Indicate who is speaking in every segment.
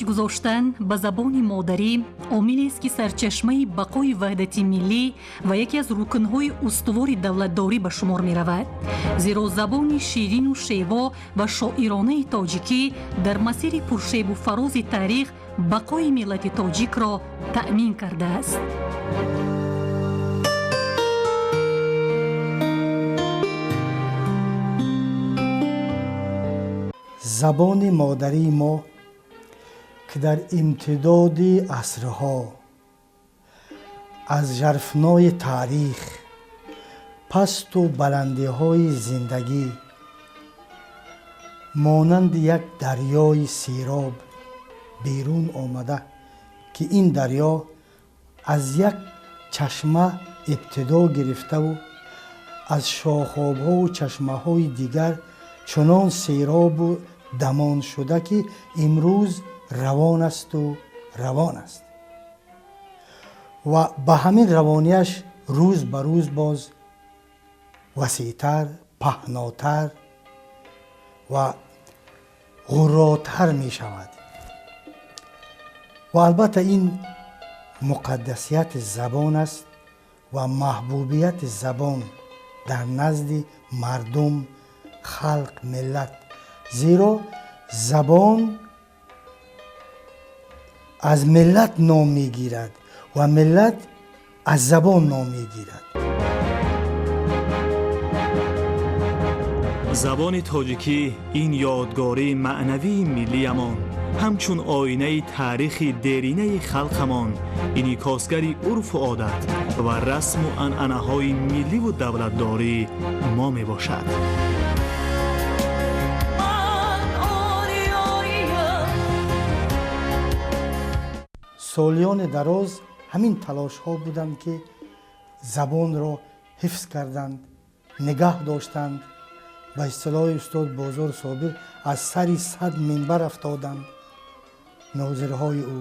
Speaker 1: Арҷ гузоштан ба забони модарӣ омилест, ки сарчашмаи бақои ваҳдати миллӣ ва яке аз рукнҳои устувори давлатдорӣ ба шумор меравад, зеро забони ширину шево ва шоиронаи тоҷикӣ дар масири пуршебу фарози таърих бақои миллати тоҷикро таъмин кардааст.
Speaker 2: Забони модарии мо, ки дар имтидоди асрҳо аз жарфнои таърих, пасту баландиҳои зиндагӣ монанди як дарёи сероб берун омада, ки ин дарё аз як чашма ибтидо гирифтаву аз шохобҳову чашмаҳои дигар чунон серобу дамон шуда, ки имрӯз равон асту равон аст ва ба ҳамин равонияш рӯз ба рӯз боз васеътар, паҳнотар ва ғурротар мешавад. Ва албатта ин муқаддасияти забон аст ва маҳбубияти забон дар назди мардум, халқ, миллат, зеро забон аз миллат ном мегирад ва миллат аз забон ном мегирад.
Speaker 3: Забони тоҷикӣ ин ёдгории маънавии миллиямон, ҳамчун оинаи таърихи деринаи халқамон, инъикосгари урфу одат ва расму анъанаҳои милливу давлатдории мо мебошад.
Speaker 2: Солиёни дароз ҳамин талошҳо буданд, ки забонро ҳифз карданд, нигаҳ доштанд. Ба истилоҳи устод Бозор Собир, аз сари 100 минбар афтоданд нозирҳои ӯ,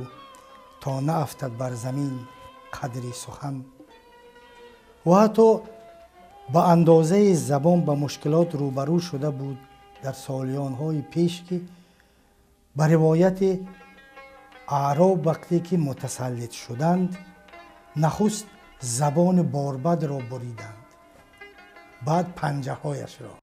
Speaker 2: то наафтад бар замин қадри сухан. Ва ҳатто ба андозаи забон ба мушкилот рӯбарӯ шуда буд дар солиёнҳои пеш, ки ба ривояти аъроб вақте ки мутасаллит шуданд, нахуст забони борбадро буриданд, баъд панҷаҳояшро.